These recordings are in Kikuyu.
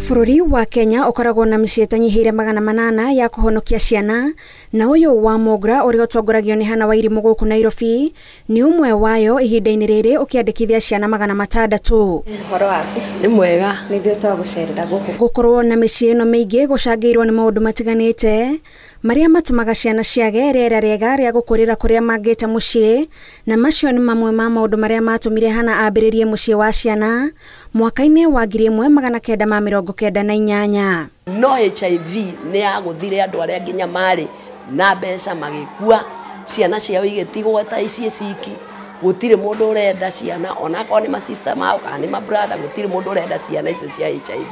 Bũrũri wa Kenya ũkoragwo na mĩciĩ ĩtanyihĩire 800 ya kũhonokia ciana, na ũyũ wa Mogra ũrĩa ũtongoragio nĩ Hannah Wairimu gũkũ Nairobi nĩ ũmwe wayo ihinda-inĩ rĩrĩ ũkĩandĩkithia ciana 600. Ũhoro waku? Nĩ mwega. Nĩ ithuĩ twagũcerera gũkũ. Gũkorwo na mĩciĩ ĩno mĩingĩ gũcangĩirwo nĩ maũndũ matiganĩte marĩa matũmaga ciana ciage rĩera rĩega rĩa gũkũrĩra kũrĩa mangĩte mũciĩ, na macio nĩ mamwe ma maũndũ marĩa matũmire Hannah ambĩrĩrie mũciĩ wa ciana mwaka-inĩ wa 1998. No HIV nĩ yagũthire andũ arĩa nginya marĩ na mbeca magĩkua, ciana ciao igĩtigwo ta ici ciki. Gũtirĩ mũndũ ũrenda ciana, onakorwo nĩ ma-sister mao kana nĩ ma-brother, gũtirĩ mũndũ ũrenda ciana icio cia HIV.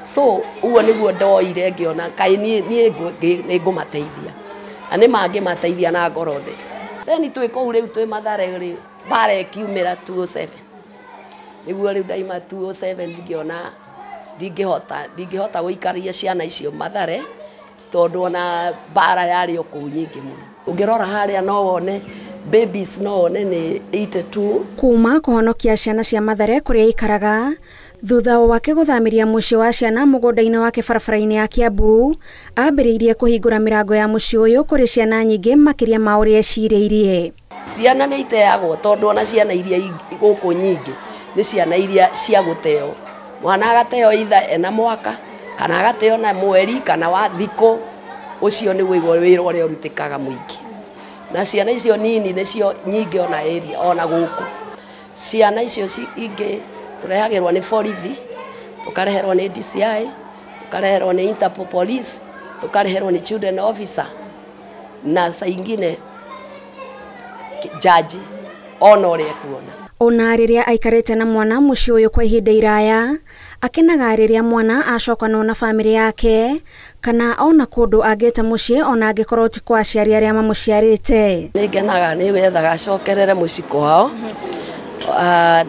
So ũguo nĩguo ndoire ngĩona kaĩ niĩ nĩ ngũmateithia, na nĩ mangĩmateithia na ngoro thĩ. Then twĩ kũu rĩu twĩ Mathare rĩ, mbara ĩkiumĩra 207. Nĩguo rĩu ndaima 207 ngĩona ndingĩhota gũikaria ciana icio Mathare tondũ ona mbara yarĩ o kũu nyingĩ mũno. Ũngĩrora harĩa no wone babies, no wone nĩ 82. Kuma kũhonokia ciana cia Mathare kũrĩa ikaraga thutha wake gũthamĩria mũciĩ wa ciana mũgũnda-inĩ wake barabara-inĩ ya Kiambu, ambĩrĩirie kũhingũra mĩrango ya mũciĩ ũyũ kũrĩ ciana nyingĩ makĩria ma ũrĩa ecirĩirie. Ciana nĩ iteagwo tondũ ona ciana iria gũkũ nyingĩ nĩ ciana iria cia gũteo. Mwana agateo itha ena mwaka kana agateo na mweri kana wa thikũ, ũcio nĩ wĩra ũrĩa ũrutĩkaga mũingĩ. Na ciana icio nini nĩcio nyingĩ ona area ona gũkũ. Ciana icio ingĩ tũrehagĩrwo nĩ borithi, tũkareherwo nĩ DCI, tũkareherwo nĩ Interpol Police, tũkareherwo nĩ children officer, na saa ingine jaji ona ũrĩa ekuona. Ona rĩrĩa aikarĩte na mwana mũciĩ ũyũ kwa ihinda iraya, akenaga rĩrĩa mwana acokanwo na bamĩrĩ yake kana ona kũndũ angĩte mũciĩ ona angĩkorwo ti kwa aciari arĩa mamũciarĩte. Nĩngenaga nĩgetha gacokerere mũciĩ kwao,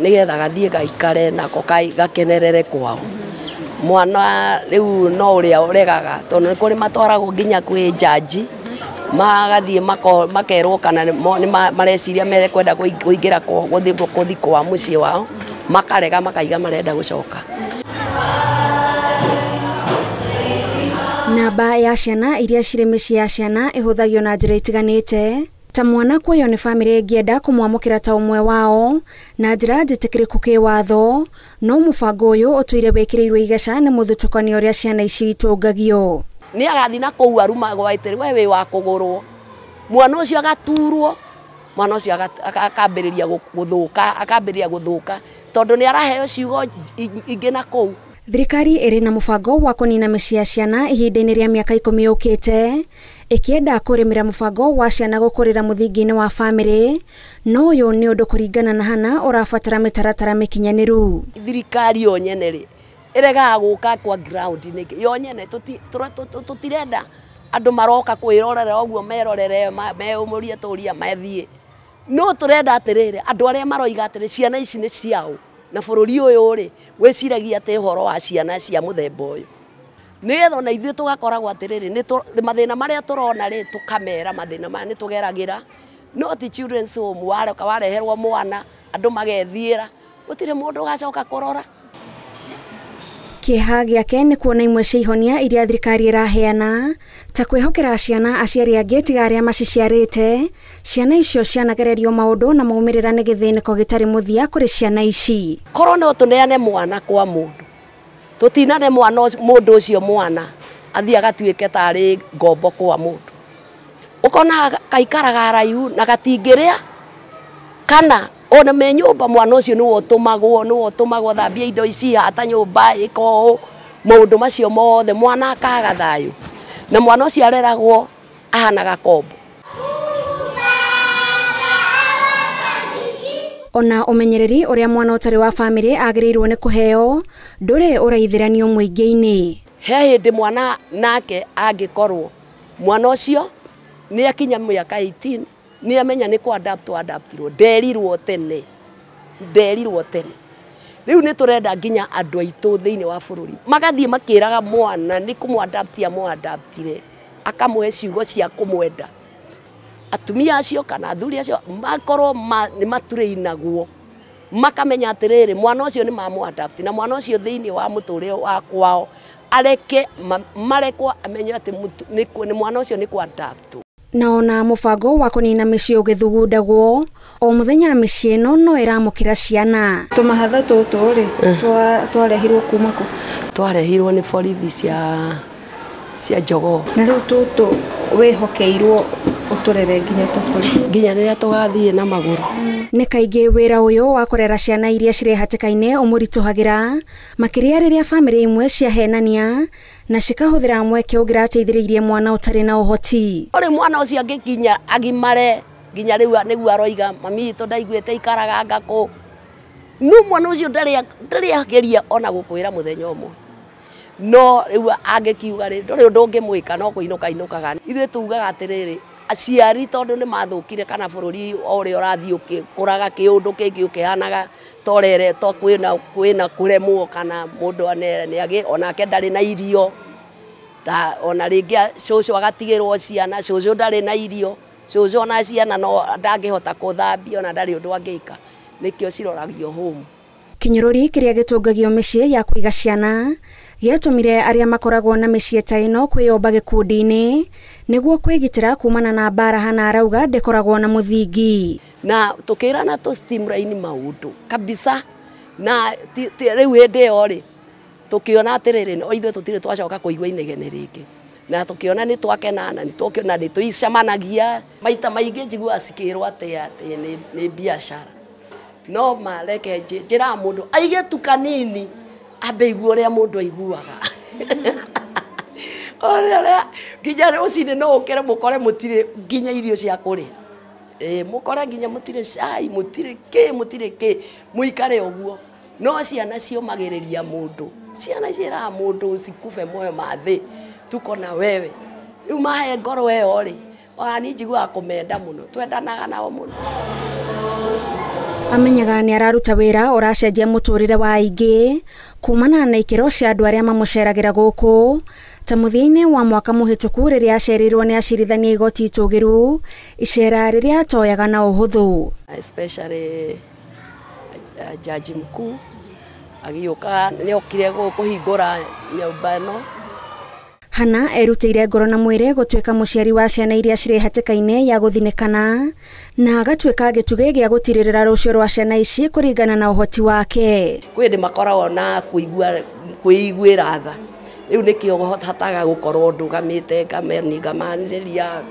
nĩgetha gathiĩ gaikare nako gakenerere kwao. Mwana rĩu no ũrĩa ũregaga tondũ nĩ kũrĩ matwaragwo nginya kwĩ jaji, magathiĩ makerwo kana nĩ mareciria mekwenda kũingĩra gũthiĩ kwa mũciĩ wao, makarega makaiga marenda gũcoka. Namba ya ciana iria cirĩ mĩciĩ ya ciana ĩhũthagio na njĩra itiganĩte, ta mwana kuoywo nĩ bamĩrĩ ĩngĩenda kũmwamũkĩra ta ũmwe wao na njĩra njĩtĩkĩrĩku kĩwatho, no mũbango ũyũ ũtũire wĩkĩrĩirwo igeca nĩ mũthutũkanio ũrĩa ciana ici itũngagio. Nĩ agathiĩ na kũu arumagwo atĩrĩ, we wĩ wa kũgũrwo. Mwana ũcio agaturwo, mwana ũcio akambĩrĩria gũthũka, akambĩrĩria gũthũka tondũ nĩ araheo ciugo ingĩ na kũu. Thirikari ĩrĩ na mũbango wa kũnina mĩciĩ ya ciana ihinda-inĩ rĩa mĩaka 10 yũkĩte, ĩkĩenda kũrĩmĩra mũbango wa ciana gũkũrĩra mũthingi-inĩ wa bamĩrĩ, no ũyũ nĩ ũndũ kũringana na Hannah ũrabatara mĩtaratara mĩkinyanĩru. Thirikari yo nyene rĩ ĩregaga gũka kwa ground nĩkĩ? Yo nyene tũtirenda andũ maroka kwĩrorera ũguo merorere meũmũrie tũria mathiĩ. No tũrenda atĩrĩrĩ, andũ arĩa maroiga atĩrĩ ciana ici nĩ ciao na bũrũri ũyũ rĩ wĩciragia atĩ ũhoro wa ciana cia mũthemba ũyũ, nĩgetha ona ithuĩ tũgakoragwo atĩrĩrĩ nĩ mathĩna marĩa tũrona rĩ tũkamera mathĩna maya nĩ tũgeragĩra. No ti children's home waroka wareherwo mwana andũ magethiĩra, gũtirĩ mũndũ ũgacoka kũrora. Kĩeha gĩake nĩ kuona imwe cia ihonia iria thirikari ĩraheana ta kwĩhokera ciana aciari angĩ tiga arĩa maciciarĩte. Ciana icio cianagererio maũndũ na maumĩrĩra nĩ gĩthĩnĩko gĩtarĩ mũthia kũrĩ ciana ici. Korwo no tũneane mwana kwa mũndũ, tũtinane mwana mũndũ ũcio mwana athiĩ agatuĩke tarĩ ngombo kwa mũndũ, ũkona kaikaraga haraihu na gatingĩrĩa, kana ona me nyũmba mwana ũcio nĩwe ũtũmagwo, nĩwe ũtũmagwo thambia indo ici hata nyũmba ĩka ũũ, maũndũ macio mothe mwana akaga thayũ, na mwana ũcio areragwo ahanaga kombo. Ona ũmenyereri ũrĩa mwana ũtarĩ wa bamĩrĩ agĩrĩirwo nĩ kũheo ndũrĩ ũraithĩranio mũingĩ-inĩ. He hĩndĩ mwana nake angĩkorwo mwana ũcio nĩ akinya mĩaka 18 nĩ amenya nĩ kũ adapt adaptirwo, nderirwo tene, nderirwo tene. Rĩu nĩ tũrenda nginya andũ aitũ thĩinĩ wa bũrũri magathiĩ makĩraga mwana nĩ kũmũadaptia mũadaptire, akamũhe ciugo cia kũmwenda. Atumia acio kana athuri acio makorwo nĩ maturĩinagwo Makamenya atĩrĩrĩ mwana ũcio nĩ mamũ adapt na mwana ũcio thĩinĩ wa mũtũrĩre wa kwao areke marekwo amenye atĩ nĩ mwana ũcio nĩ kwa adapt. Na ona mũbango wa kũnina mĩciĩ ũgĩthugundagwo o mũthenya mĩciĩ ĩno no ĩramũkĩra ciana. Tũmahatha tũtũ rĩ twarehirwo kuma kũ? Twarehirwo nĩ borithi cia Jogoo. Na rĩu tũtũ wĩhokeirwo ũtũrere nginya tũkũre, nginya rĩrĩa tũgathiĩ na magũrũ. Nĩ kaingĩ wĩra ũyũ wa kũrera ciana iria cirĩ hatĩka-inĩ ũmũritũhagĩra makĩria rĩrĩa bamĩrĩ imwe ciahenania na cikahũthĩra mweke ũngĩrateithĩrĩirie mwana ũtarĩ na ũhoti. Ũrĩ mwana ũcio angĩkinya agimare nginya rĩu nĩguo aroiga mami witũ ndaiguĩte ikaraga ngakũ, no mwana ũcio ndarĩ ageria ona gũkwĩra mũthenya ũmwe. No rĩu angĩkiuga rĩ ndũrĩ ũndũ ũngĩmwĩka no kũinũka inũkaga. Ithuĩ tugaga atĩrĩrĩ aciari tondũ nĩ mathũkire kana bũrũri o ũrĩa ũrathiĩ ũkĩkũraga kĩũndũ kĩngĩ ũkĩhanaga torere to kwĩna kũremwo kana mũndũ nĩagĩ onake ndarĩ na irio ta ona rĩngĩ cũcũ agatigĩrwo ciana, cũcũ ndarĩ na irio, cũcũ ona ciana no ndangĩhota kũthambia ona ndarĩ ũndũ angĩka, nĩkĩo ciroragio home. Kĩnyũrũri kĩrĩa gĩtũngagio mĩciĩ ya kũiga ciana gĩatũmire arĩa makoragwo na mĩciĩ ta ĩno kwĩyomba gĩkundi-inĩ nĩguo kwĩgitĩra kumana na mbara. Hana arauga ndĩkoragwo na mũthingi. Na tũkĩrana tũ streamline maũndũ kabisa na rĩu hĩndĩ ĩyo rĩ tũkĩona atĩrĩrĩ o ithuĩ tũtirĩ twacoka kũigua inegene rĩngĩ na tũkĩona nĩ twakena na nĩ nĩ tũicemanagia maita maingĩ njiguaga cikĩrwo atĩ nĩ biacara no mareke njĩraga mũndũ aige tu kanini ambe igue ũrĩa mũndũ aiguaga. Ũrĩa nginya rũcinĩ no ũkĩre mũkore mũtirĩ nginya irio cia kũrĩa, mũkore nginya mũtirĩ cai mũtirĩ kĩ mũtirĩ kĩ mũikare ũguo. No ciana ciũmagĩrĩria mũndũ, ciana ciĩraga mũndũ cikube moyo ma thĩ tuko na wewe. Rĩu mahe ngoro ĩyo rĩ ona niĩ njiguaga kũmenda mũno, twendanaga nao mũno. Amenyaga nĩ araruta wĩra ũracenjia mũtũrĩre wa aingĩ kumana na ikĩro cia andũ arĩa mamũceragĩra gũkũ ta mũthia-inĩ wa mwaka mũhĩtũku rĩrĩa acerirwo nĩ acirithania igoti itũgĩru, icera rĩrĩa atoyaga na ũhũthũ. Especially jaji mkuu agĩũka nĩokire kũhingũra nyũmba ĩno. Hana erutĩire ngoro na mwĩrĩ gũtuĩka mũciari wa ciana iria cirĩ hatĩka-inĩ ya gũthinĩkana na agatuĩka gĩtugĩ gĩa gũtirĩrĩra rũciũ rwa ciana ici kũringana na ũhoti wake. Kwĩ hĩndĩ makoragwo na kwĩiguĩra tha, rĩu nĩkĩo hotaga gũkorwo ndũgamĩte ngamanĩrĩria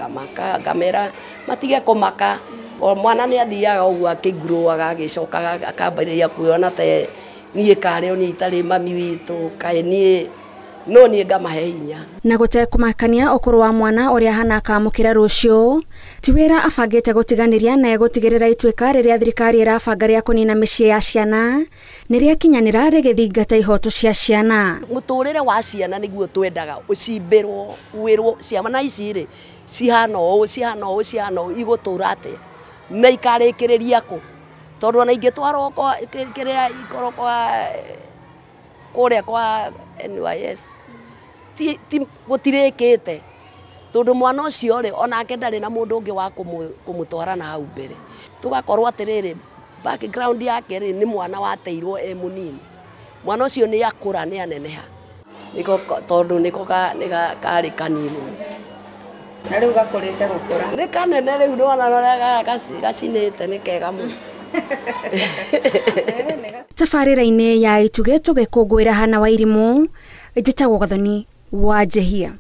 ngamera matige kũmaka. O mwana nĩ athiaga ũguo akĩnguruaga agĩcokaga akambĩrĩria kwĩona ta niĩ karĩ o niĩ itarĩ mami witũ kaĩ niĩ no niĩ ngamahe hinya. Na gũtekũmakania ũkũrũ wa mwana ũrĩa Hana akamũkĩra rũciũ ti wĩra abangĩte gũtiganĩria na egũtigĩrĩra ituĩka rĩrĩa thirikari ĩrabanga rĩa kũnina mĩciĩ ya ciana nĩ rĩakinyanĩra rĩgĩthingata ihoto cia ciana. Mũtũrĩre wa ciana nĩguo twendaga ũcimbĩrwo wĩrwo ciana ici rĩ cihana ũũ cihana ũũ cihana ũũ igũtũra atĩa na ikarĩkĩrĩria kũ, tondũ ona ingĩtwarwo kĩrĩa ikorwo kwa kũrĩa kwa NYS gũtirĩkĩte tondũ mwana ũcio rĩ onake ndarĩ na mũndũ ũngĩ wa kũmũtwara na hau mbere. Tũgakorwo atĩrĩrĩ background yake rĩ nĩ mwana wateirwo e mũnini, mwana ũcio nĩ akũra nĩ aneneha nĩko tondũ nĩko karĩ kanini na rĩu gakũrĩte gũkũra nĩ kanene rĩu nĩwona ũrĩa gacinĩte nĩ kega mũno. Tabarĩra-inĩ ya Itugĩ tũgĩkũngũĩra Hana Wairimu, njĩtagwo Gathoni wa Njehia.